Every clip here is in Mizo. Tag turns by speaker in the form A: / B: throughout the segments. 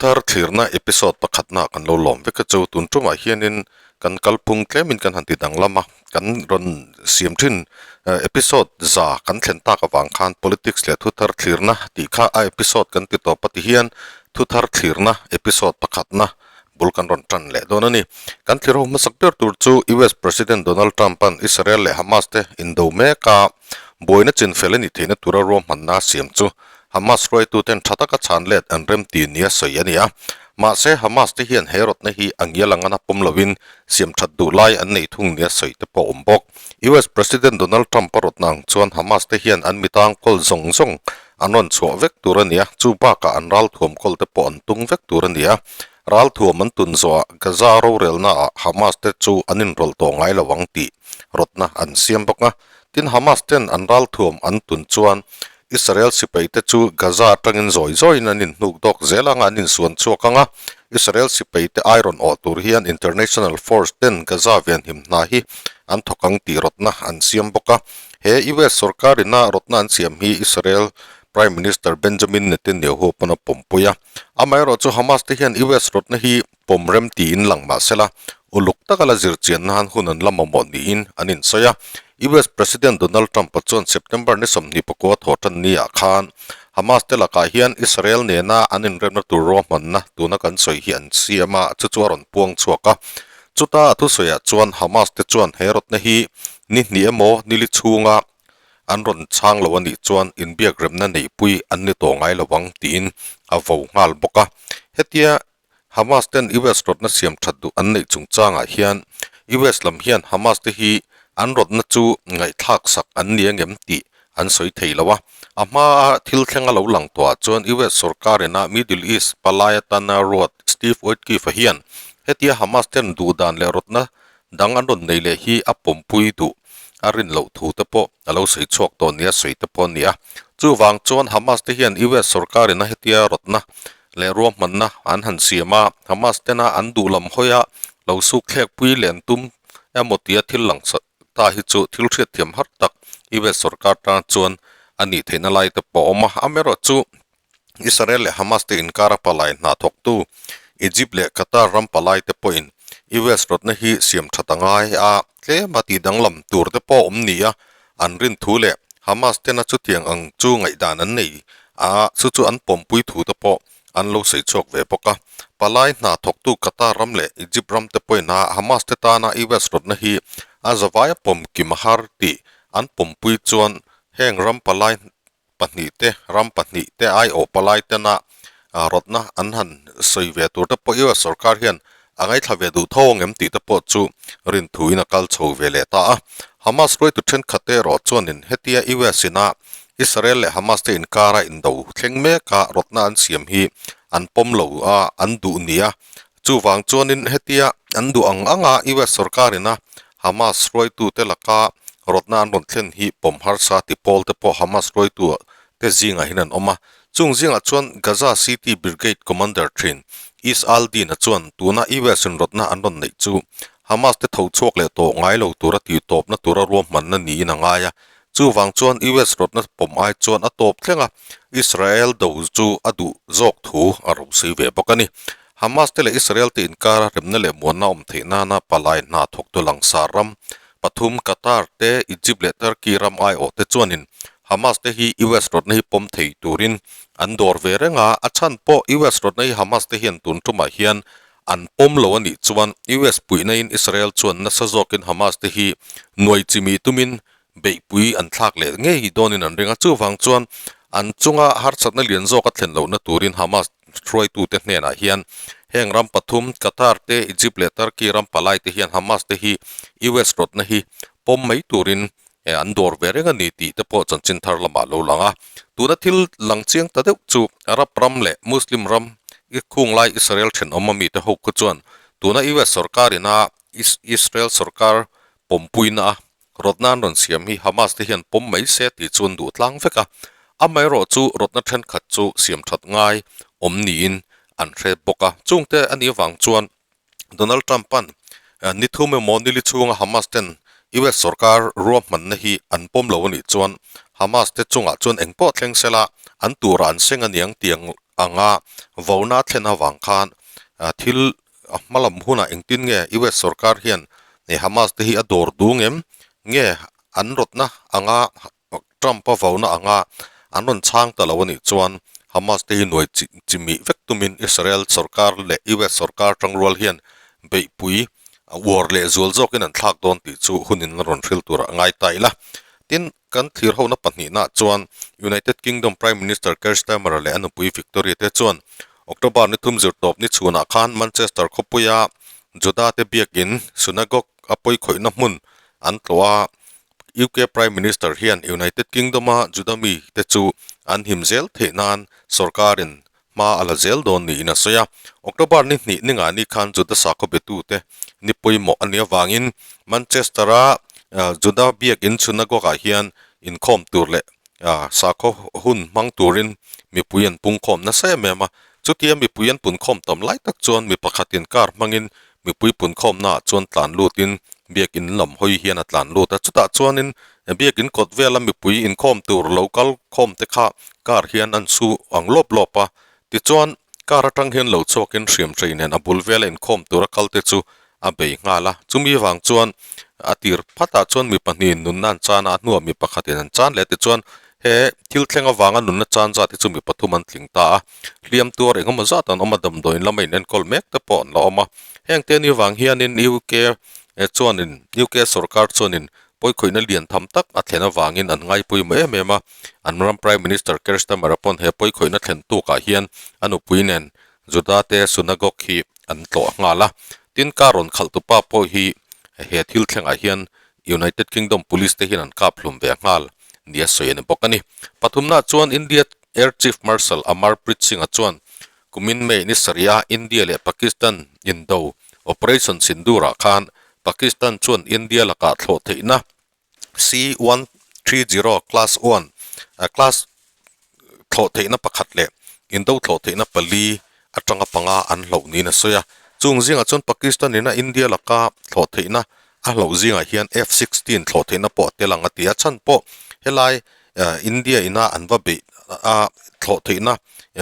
A: Thuthar thlirna episode pakhatna kan lo lawm vek a chu tun tumah hianin kan kalphung tlemin kan han ti danglam a, kan rawn siam thin episode za kan thlen tak avang khan politics leh thuthar thlirna tih kha a episode kan ti tawp a ti hian thuthar thlirna episode pakhatna bul kan rawn tan leh dawn a ni. Kan thlir ho hmasak ber tur chu US President Donald Trump-a'n Israel leh Hamas te indo mek a, buaina chinfel a nih theihna tura ruahmanna a siam chu Hamas hruaituten tha taka chhan let an rem ti nia sawi a ni a. Mahse, Hamas te hian he rawtna hi a ngial ang an a pawm loin siam that duh lai an nei thung nia sawi te pawh a awm bawk. US President Donald Trump a rawtna ang chuan Hamas te hian an mitang kawl zawng zawng an rawn chhuah vek tur a ni a, chu bakah an ralthuam kawl te pawh an tung vek tur a ni a. Ralthuam an tun zawhah Gaza rorelnaah Hamas te chu an inrawlh tawh ngai lo ang tih rawtna an siam bawk a. Tin, Hamas ten an ralthuam an tun chuan Israel sipaite chu Gaza atangin zawi zawiin an inhnuk dawk zel anga an insuan chhuak ang a, Israel sipaite ai rawn awh tur hian international force ten Gaza venhim hna hi an thawk ang tih rawtna an siam bawk a. He US sorkarina rawtna an siam hi Israel Prime Minister Benjamin Netanyahu pawn a pawmpui a. Amaherawhchu chu Hamas te hian US rawtna hi pawm rem tiin lang mah sela, uluk taka la zir chian nan hun an la mamawh niin an insawi a. US President Donald Trump-a chuan September ni 29 thaw tan niah khan Hamas te lakah hian Israel nena an inremna tur ruahmanna tuna kan sawi hi an siam a, chu chu a rawn puang chhuak a. Chuta a thusawiah chuan Hamas te chuan he rawtna hi ni hnih emaw ni li chhunga an rawn chhang lo a nih chuan inbiak remna neihpui an ni tawh ngai lo ang tiin a vo nghal bawk a. Hetia Hamas ten US rawtna siam that duh an neih chungchangah hian US lam hian Hamas te hi an rawtna chu ngaihthlak sak an ni angem tih an sawi thei lo a. A hmaa thil thleng a lo lang tawhah chuan US sorkar ina Middle East palai atana ruat Steve Witkoff-a hian hetia Hamas ten duhdan leh rawtna dang an rawn nei leh hi a pawmpui duh a rin loh thu te pawh a lo sawi chhuak tawh nia sawi te pawh a ni a. Chuvang chuan Hamas te hian US sorkar ina hetia rawtna leh ruahmanna an han siam a, Hamas tena an duh lam hawi a lo suk thlek pui leh an tum emaw tia thil lang ta hi chu thil hriatthiam har tak US sorkar tan chuan a nih theihna lai te pawh a awm a. Amaherawh chu Israel leh Hamas te inkara palai hna thawktu Egypt leh Qatar ram palai te pawhin US rawtna hi siam that a ngai a, tlema tih danglam tur te pawh a awm ni a, an rin thu leh Hamas tena chutiang ang chu ngaihdan an nei a, chu chu an pawmpui thu te pawh an lo sawi chhuak ve bawk a. Palai hna thawktu Qatar ram leh Egypt ram te pawhin a Hamas te tana US rawtna hi a zavaia pawm kim har tih an pawmpui chuan heng ram palai pahnih te, ram pahnih te aiawh palai tena rawtna an han sawi ve tur te pawh US sorkar hian a ngaithla ve duh tho ang em tih te pawh chu rinthuin a kal chho ve leh ta a. Hamas hruaitu thenkhat te erawh chuanin hetia US ina Israel leh Hamas te inkara indo thleng meka rawtna an siam hi an pawm lo a, an duh nia. Chuvang chuanin hetia an duh ang anga US sorkar ina Hamas hruaitute laka rawtna an rawn thlen hi pawm harsa ti pawl te pawh Hamas hruaitu te zingah hian an awm a. Chung zingah chuan Gaza City Brigade Commander thin Izz al-Din-a chuan tuna US in rawtna an rawn neih chu Hamas te tho chhuak leh tawh ngai lo tura ti tawpna tura ruahmanna niin a ngai a. Chuvang chuan US rawtna pawm ai chuan a tawp thleng a, Israel do chu a duh zawk thu a ro sawi ve bawk a ni. Hamas te leh Israel te inkara remna leh muanna awm theih nana palai hna thawktu langsar ram pathum Qatar te, Egypt leh Turkey ram aiawh te chuanin Hamas te hi US rawtna hi pawm thei turin an dawr ve reng a, a chhan pawh US rawtna hi Hamas te hian tun tumah hian an pawm lo a nih chuan US puihna in Israel chuan nasa zawkin Hamas te hi nuai chimi tumin beihpui an thlak leh ngei dawnin an ring a, chuvang chuan an chunga harsatna lian zawk a thlen lohna turin Hamas hruaitute hnenah hian heng ram pathum Qatar te, Egypt leh Turkey ram palai te hian Hamas te hi US rawtna hi pawm mai turin an dawr ve reng a ni tih te pawh chanchin thar lamah lo lang a. Tuna thil lang chiang ta deuh chu Arab ram leh Muslim ram i khunglai Israel thenawm ami te ho kha chuan tuna US sorkar ina Israel sorkar pawmpuina a Rawtna an rawn siam hi Hamas te hian pawm mai se tih chu an duh tlang vek a, amaherawh chu rawtna thenkhat chu siam that ngai awm niin an hre bawk a. Chungte a nih avang chuan Donald Trump-a'n ni thum emaw nili chhunga Hamas ten US sorkar ruahmanna hi an pawm lo a nih chuan Hamas te chungah chuan engpawh thleng sela an turah an seng a niang tiang. anga vona thlen avang khan thil a hma lam hunah engtin nge US sorkar hian Hamas te hi a dawr dung em? Nge an rawtna anga Trump a vona anga an rawn chhang ta lo a nih chuan Hamas te hi nuai chimih vek tumin Israel sorkar leh US sorkar tangrual hian beihpui uar leh zual zawkin an thlak dawn tih chu hunin a rawn hril turah a ngai ta ila. Tin, kan thlir hona pahnihnaah chuan United Kingdom Prime Minister Keir Starmer leh a nupui Victoria te chuan October ni thum zirtawp ni chhunah khan Manchester khawpuia Juda te biakin synagogue a pawikhawihna hmun an tlawh a, UK Prime Minister hian United Kingdom-a Juda mite chu an him zel theih nan sorkarin hma a la zel dawn niin a sawi a. October ni hnih ni ngani khan Juda sakhaw betute ni pawimawh a nih avangin Manchester-a Juda biakin synagogue-ah hian inkhawm tur leh sakhaw hun hmang turin mipui an pungkhawm nasa em em a. Chutia mipui an punkhawm tam lai tak chuan mi pakhatin car hmangin Mipui punkhawmnaah chuan tlan lutin biakin lam hawi hian a tlan lut a, chutah chuanin biakin kawt vela mipui inkhawm tur lo kal khawm te kha car hian an su ang lawp lawp a, tichuan car atang hian lo chhuakin hriamhrei nen a bul vela inkhawm tura kal te chu a bei nghal a, chumi vang chuan a tir phatah chuan mi pahnihin nunna an chan a, a hnuah mi pakhatin an chan leh tichuan he thil thleng avanga nunna chan zat hi chu mi pathum an tling ta a. Hliam tuar engemaw zat an awm a, damdawiin lama inenkawl mek te pawh an la awm a. Heng te ni vang hianin UK chuanin UK sorkar chuanin pawikhawihna lian tham tak a thlen avangin an ngaipawimawh em em a. An ram Prime Minister Keir Starmer-a pawn he pawikhawihna thlen tukah hian a nupui nen Juda te synagogue hi an tlawh nghal a. Tin, car rawn khalh tupa pawh hi he thil thlengah hian United Kingdom Police te hian an kap hlum ve nghal nia sawi a ni bawk a ni. Pathumnaah chuan India Air Chief Marshal Amar Preet Singh-a chuan kumin May ni sarih-a India leh Pakistan indo Operation Sindoor-ah khan Pakistan chuan India lakah thlawh theihna C-130 Class one class thlawh theihna pakhat leh indo thlawh theihna pali atanga panga an hloh niin a sawi a. Chung zingah chuan Pakistan ina India laka thlawh theihna a hloh zingah hian F-16 thlawh theihna pawh a tel ang a ti a. Chhan pawh helai India ina an va beih a thlawh theihna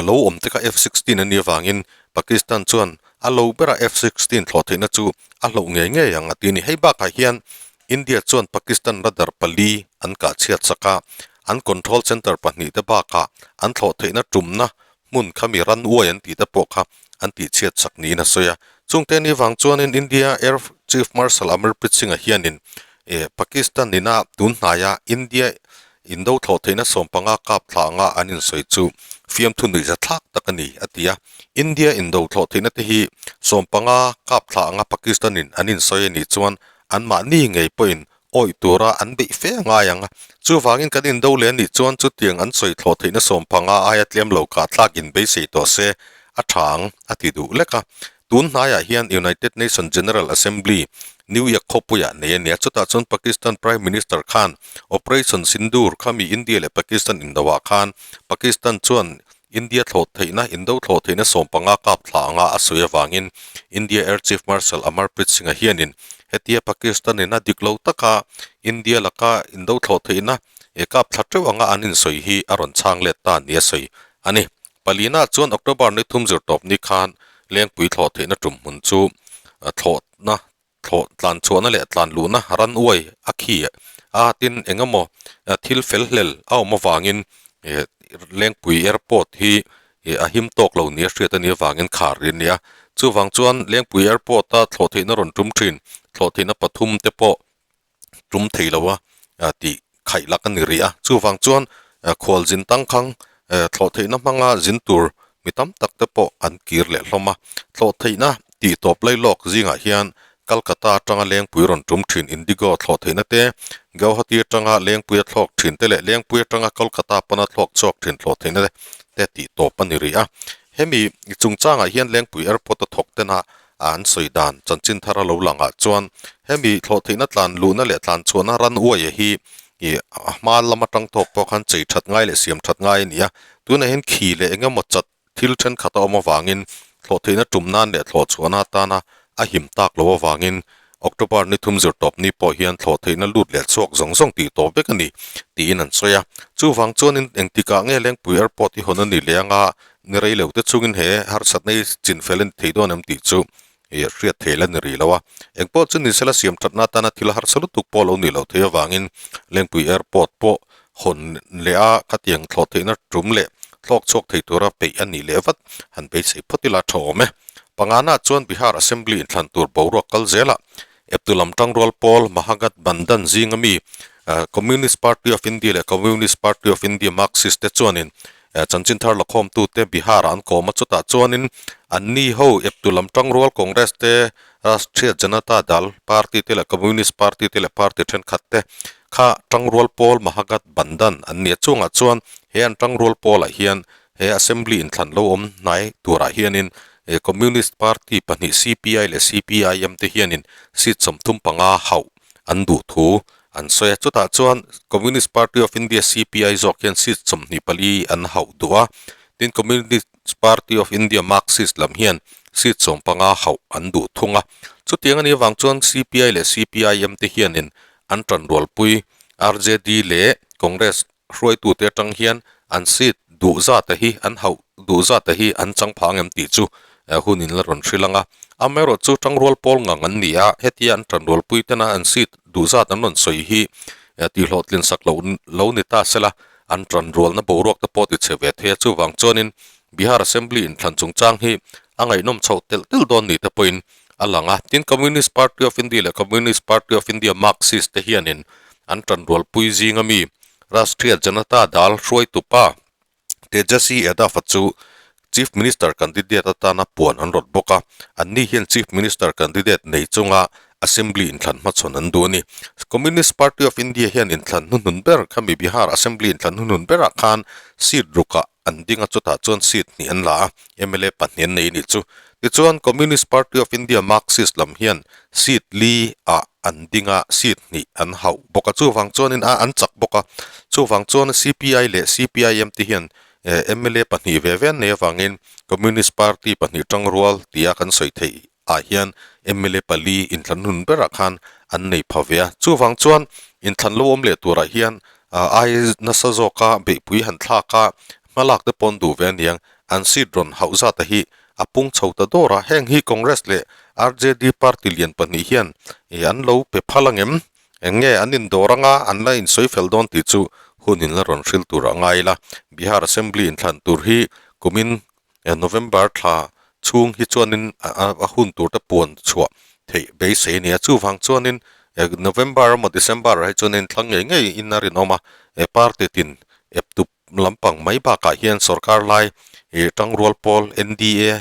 A: lo awm te kha F-16 a nih avangin Pakistan chuan a lo bera F-16 thlawh theihna chu a hloh ngei ngei ang a ti a ni. Hei bakah hian India chuan Pakistan radar pali an kah chhiat sak a, an control centre pahnihte bakah an thlawh theihna tumna hmun kha mi runway an tih te pawh kha an tih chhiat sak niin a sawi a. Chungte ni vang chuanin India Air Chief Marshal Amarpreet Singh-a hianin Pakistan ina tun hnaia India indo thlawh theihna sawmpanga kap thla anga an insawi chu fiamthu nuihza thlak tak a ni, a ti a. India indo thlawh theihna te hi sawmpanga kap thla anga Pakistan-in an insawi a nih chuan anmahni ngei pawhin awih tura an beih fe a ngai ang a. Chuvangin kan indo leh a nih chuan chutiang an sawi thlawh theihna sawmpanga aia tlem lo kah thlak inbeisei tawh se a tha ang, a ti duh lek a. Tun hnaiah hian United Nations General Assembly, New York khawpuiah nei a nia. Chutah chuan Pakistan Prime Minister khan Operation Sindoor khami India leh Pakistan indoah khan Pakistan chuan India thlawh theihna indo thlawh theihna sawmpanga kap thla anga a sawi avangin India Air Chief Marshal Amarpreet Singh-a hianin hetia Pakistan in a dik lo taka India laka indo thlawh theihna kap thla teuh anga an insawi hi a rawn chhang let ta nia sawi a ni. Palina chuan October ni thum zir tawp ni khan Lengpui thlawh theihna tum hmun chu thlawhna thlawh tlan chhuahna leh tlan luhna ran uai a khi a, tin eng emaw thil fel hlel a awm avangin Lengpui Airport hi a him tawk lo nia hriat a nih avangin khar ri a ni a. Chuvang chuan Lengpui Airport a thlawh theihna rawn tum thin, thlawh theihna pathum te pawh tum thei lo a tih khaih lak a ni rih a. Chuvang chuan khual zin tangkhang thlawh theihna hmanga zin tur mi tam tak te pawh an kir leh hlawm a. Thlawh theihna tih tawp lai lawk zingah hian Kolkata atanga Lengpui rawn tum thin Indigo thlawh theihna te, Guwahati atanga Lengpuia thlawk thin te leh Lengpui atanga Kolkata pana thlawk chhuak thin thlawh theihna te tih tawp a ni rih a. Hemi chungchangah hian Lengpui Airport a thawk tena an sawi dan chanchin thar a lo lang ah chuan hemi thlawh theihna tlan luhna leh tlan chhuahna ran uaia hi ih a hma lam atang tawk pawh khan chei that ngai leh siam that ngai a ni a, tunah hian khi leh eng emaw chat thil thenkhat a awm avangin thlawh theihna tum nan leh thlawh chhuahna atana a him tak lo avangin October ni thum zir tawp ni pawh hian thlawh theihna lut leh chhuak zawng zawng tih tawp vek a ni tiin an sawi a, chuvang chuanin engtikah nge Lengpui Airport hi hawn a ni leh anga. Ni rei lo te chungin he harsatna hi chin fel a ni thei dawn em tih chu ih hriat thei la ni rih lo a. Engpawh chu ni sela siam thatna atana thil harsa lutuk pawh lo nih loh theih avangin Lengpui Airport pawh hawn leh a khatiang thlawh theihna tum leh thlawk chhuak thei tura peih a nih leh vat han beisei phawt ila tha awm e. Pangana chuan Bihar Assembly inthlan tur boruak kal zelah Eptu lam tangrual pawl Mahagathbandhan zinga mi Communist Party of India leh Communist Party of India Marxist te chuanin chanchin thar lakhawmtute Bihar-ah an kawm a, chutah chuanin anni ho eptu lam tangrual Congress te, Rashtriya Janata Dal party te leh Communist Party te leh party thenkhat te kha tangrual pawl Mahagathbandhan an ni a, chungah chuan he an tangrual pawlah hian He Assembly inthlan lo awm hnai turah hianin Communist Party pahnih CPI leh CPIM te hianin seat 35 hauh an duh thu an sawi a. Chutah chuan Communist Party of India, CPI, zawk hian seat 24 an hauh duh a, tin Communist Party of India, Marxist, lam hian seat 15 hauh an duh thung a. Chutiang a nih avang chuan CPI leh CPIM te hianin an tanrualpui RJD leh Congress Hruaitute atang hian an seat duh zat a hi an hauh duh zat a hi an chang phah angem tih chu hun in la rawn hrilh ang a. Amaherawh chu tangrual pawl ngang an ni a, hetia an tanrualpui tena an seat duh zat an rawn sawi hi tihhlawhtlin sak loh lo ni ta sela an tanrualna boruak te pawh ti chhe ve thei a. Chuvang chuanin Bihar Assembly inthlan chungchang hi a ngaihnawm chhoh telh telh dawn ni te pawhin a lang a. Tin, Communist Party of India leh Communist Party of India Marxist te hianin an tanrualpui zinga mi Rashtriya Janata Dal hruaitupa Tejasvi Yadav-a chu Chief Minister candidate atana puan an rawt bawk a. Anni hian Chief Minister candidate nei chunga Assembly inthlan hmachhawn an duh a ni. Communist Party of India hian inthlan hnuhnun ber khami Bihar Assembly inthlan hnuhnun berah khan seat rukah an ding a, chutah chuan seat hnih an la a, mla pahnih an nei a nih chu. Tichuan, Communist Party of India, Marxist, lam hian seat li ah an ding a, seat hnih an hauh bawk a, chuvang chuanin a an chak bawk a, chuvang chuan CPI leh CPIM te hian mla pahnih ve ve an nei avangin Communist Party pahnih tangrual tia kan sawi theih ah hian mla pali inthlan hun berah khan an nei pha ve a, chuvang chuan inthlan lo awm leh turah hian ai nasa zawka beihpui han thlak a, hmalak te pawn duh ve aniang, an seat rawn hauh zat a hi a pung chho ta dawr a, heng hi Congress leh RJD party lian pahnih hian an lo pe phal angem, eng nge an indawr anga an la insawi fel dawn tih chu hun in la rawn hril tur a ngai ila, Bihar Assembly inthlan tur hi kumin November thla chhung hi chuanin a hun tur te puan chhuah theih beisei a ni a, chuvang chuanin November emaw December ah hi chuanin thlang ngei ngei in a rinawm a, party tin eptup lampang mai bakah hian sorkar lai ih tangrual pawl NDA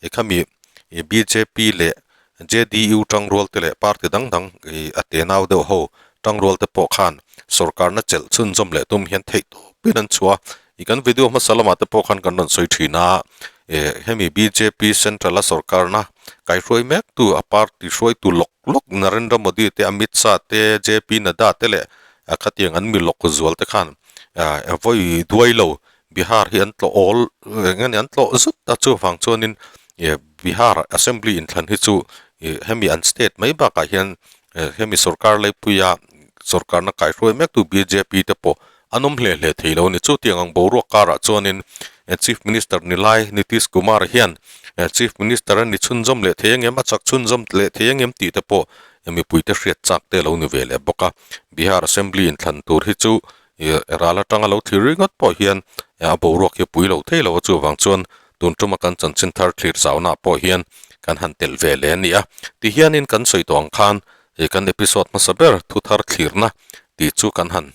A: ih khami ih bjp leh JDU tangrual te leh party dang dang ih a tenau deuh ho tangrual te pawh khan sorkarna chelh chhunzawm leh tum hian theih tawpin an chhuah a, ih kan video hmasa lamah te pawh khan kan rawn sawi thin a, ih hemi bjp central a sorkarna kaihruai mek tu a party hruaitu lawk lawk Narendra Modi te Amit Shah te JP Nadda te leh khatiang an mi lawk zual te khan vawi duai lo Bihar hi an tlawh awl eng eng an tlawh zut a chuvang chuanin Bihar Assembly inthlan hi chu hemi an state mai bakah hian hemi sorkar leipuia sorkarna kaihruai mek tu bjp te pawh an awm hle hle thei lo a ni. Chutiang ang boruak karah chuanin Chief Minister ni lai Nitish Kumar hian Chief Minister a ni chhunzawm leh thei angem a chak chhunzawm leh thei angem tih te pawh mipuite hriat chak te lo ni ve leh bawk a. Bihar Assembly inthlan tur hi chu ral atanga lo thlir ringawt pawh hian a boruak hi a pui lo thei lo a, chuvang chuan tun tuma kan chanchin thar thlir zaunaah pawh hian kan han telh ve leh a ni a. Tihianin kan sawi tawh ang khan kan episode hmasa ber thu thar thlirna tih chu kan han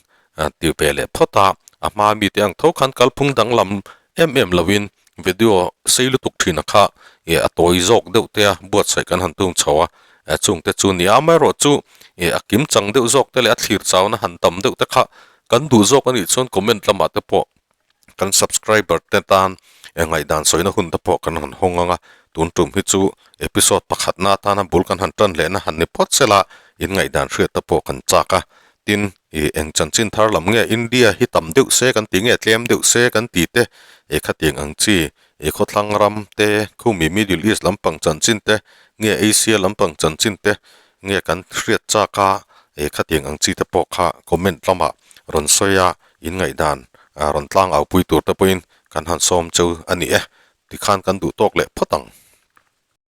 A: ti ve leh phawt a, a hma mite ang tho khan kalphung danglam em em loin video sei lutuk thin a kha ih a tawi zawk deuh te a buatsaih kan han tum chho a chungte chu ni a amaherawh chu ih a kim chang deuh zawk te leh a thlir chauna han tam deuh te kha kan duh zawk a nih chuan comment lamah te pawh kan subscriber te tan ngaihdan sawina hun te pawh kan han hawng ang a tun tum hi chu episode pakhatna atana bul kan han tan lehna han ni phawt sela in ngaihdan hriat te pawh kan chak a tin ih eng chanchin thar lam nge India hi tam deuh se kan ti nge tlem deuh se kan ti te ih khatiang ang chi ih khawthlang ram te khumi Middle East lampang chanchin te nge Asia lampang chanchin te nge kan hriat chak a ih khatiang ang chi te pawh kha comment lamah rawn sawi a in ngaihdan rawn tlang au pui tur te pawhin. kan han sawm cheu a ni e. Tikhan kan duh tawk leh phawt ang.